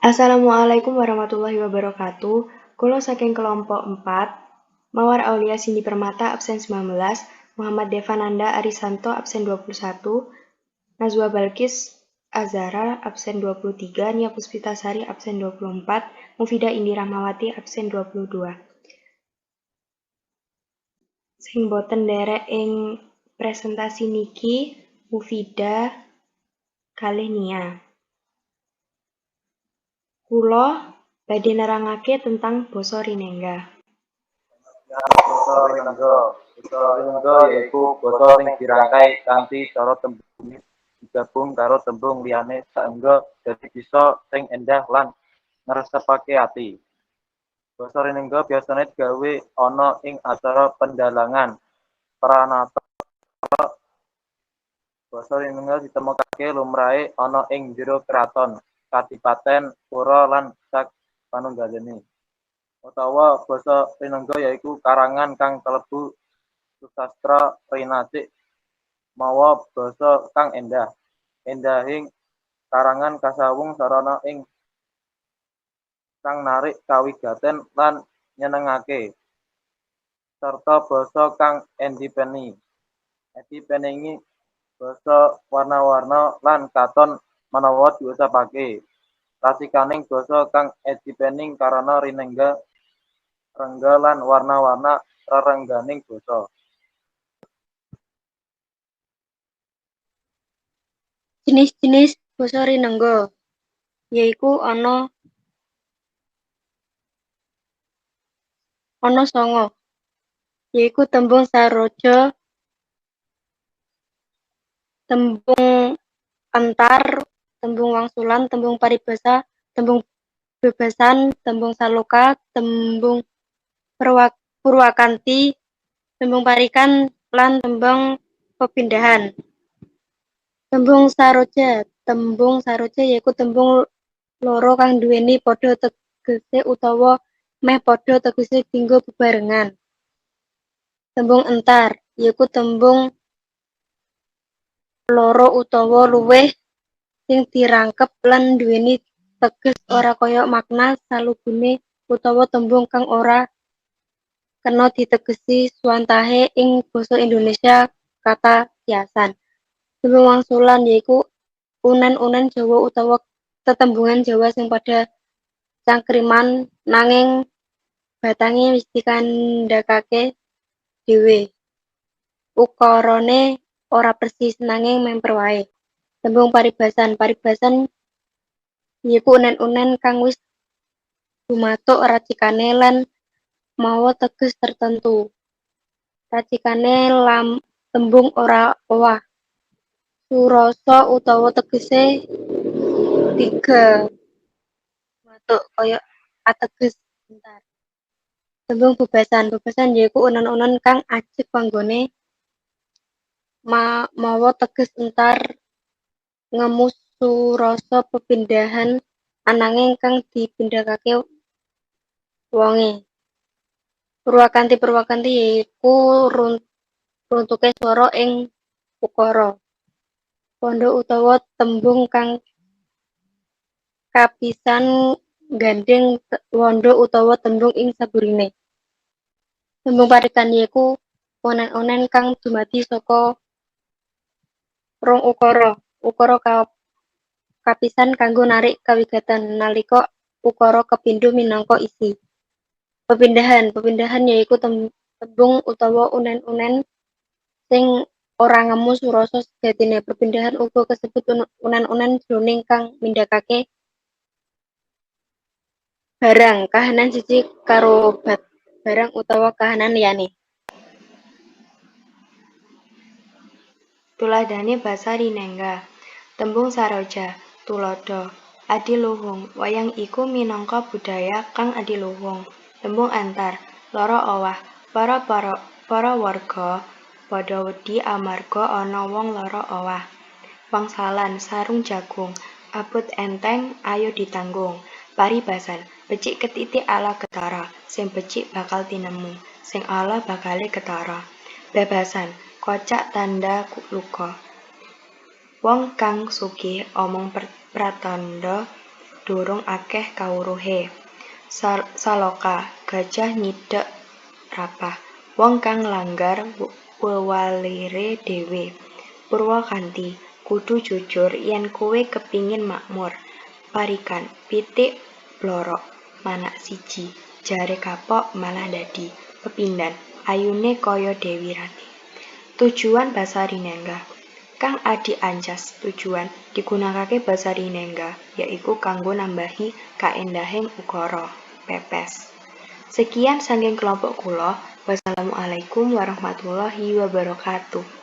Assalamualaikum warahmatullahi wabarakatuh. Kula saking kelompok 4, Mawar Aulia Cindy Permata absen 19, Muhammad Devananda Arisanto absen 21, Nazwa Balkis Azara absen 23, Nia Puspitasari absen 24, Mufida Indi Rahmawati absen 22. Sing boten nderek ing presentasi niki Mufida kalih Nia. Kula badhe nerangake tentang basa Rinengga. Basa Rinengga. Basa Rinengga yaiku basa sing dirangkai kanthi cara tembunge digabung karo tembung liyane saengga dadi bisa sing endah lan ngresepake ati. Basa Rinengga biasane digawe ana ing acara pendhalangan, pranata. Basa Rinengga ditemokake lumrahe ana ing njero kraton, kadipaten, pura lan sapanunggalane. Utawa basa Rinengga yaiku karangan kang kalebu susastra rinacik mawa basa kang endah. Endahing karangan kasawung sarana ing kang narik kawigaten lan nyenengake, sarta basa kang endi-peni. Edi-peningi basa warna-warna lan katon menawa diucapake. Racikaning basa kang edi-pening karana rinengga rengga lan warna-warna rerengganing basa. Jinis-jinis basa Rinengga yaiku ana sanga, yaiku tembung saroja, tembung entar, tembung wangsulan, tembung paribasa, tembung bebasan, tembung saloka, tembung purwakanti, tembung parikan, lan tembung pepindhahan. Tembung saroja. Tembung saroja yaiku tembung loro kang nduweni padha tegese utawa meh padha tegese dinggo bebarengan. Tembung entar yaiku tembung loro utawa luwih sing dirangkep lan nduweni teges ora kaya makna salubune utawa tembung kang ora kena ditegesi suwantahe ing basa Indonesia kata kiasan. Tembung wangsulan yaiku unen-unen Jawa utawa tetembungan Jawa sing padha cangkriman nanging batange wis dikandhakake dhewe. Ukarane ora persis nanging memper wae. Tembung paribasan. Paribasan yaiku unen-unen kang wis gumatuk racikane lan mawa teges tertentu. Racikane tembung ora owah. Surasa utawa tegese tiga matuk kaya ateges entar. Tembung bebasan. Bebasan yaiku unen-unen kang ajeg panggone mawa teges entar ngemu surasa pepindhahan ananging kang dipindhahake wonge. Purwakanti. Purwakanti yaiku runtuke swara ing ukara. Wanda utawa tembung kang kapisan nggandheng wanda utawa tembung ing saburine. Tembung parikan yaiku unen-unen kang dumadi saka rong ukara. Ukara kapisan kanggo narik kawigaten nalika ukara kapindho minangka isi. Pepindhahan. Pepindhahan yaiku tembung utawa unen-unen sing ora ngemu surasa sejatine. Perpindahan uga kasebut unen-unen jroning kang mindhakake barang, kahanan siji karo barang utawa kahanan liyane. Tuladhane basa Rinengga. Tembung saroja, tuladha, adiluhung, wayang iku minangka budaya kang adiluhung. Tembung entar, lara owah, para warga padha wedi amarga ana wong lara owah. Wangsalan, sarung jagung, abot enteng, ayo ditanggung. Paribasan, becik ketitik ala ketara, sing becik bakal tinemu, sing ala bakale ketara. Bebasan, kocak tandha luka. Wong kang sugih omong pratandha durung akeh kawruhe. Saloka, gajah nyidhek rapah, wong kang nglanggar wewalere dhewe. Purwakanthi, kudu jujur yen kowe kepingin makmur. Parikan, pitik blorok, manak siji, jare kapok malah dadi. Pepindhan, ayune kaya Dewi Ratih. Tujuan basa rinengga kang adi ancas tujuan digunakake basa rinengga yaiku kanggo nambahi kaendahing ukara. Pepes. Sekian saking kelompok kula. Wassalamualaikum warahmatullahi wabarakatuh.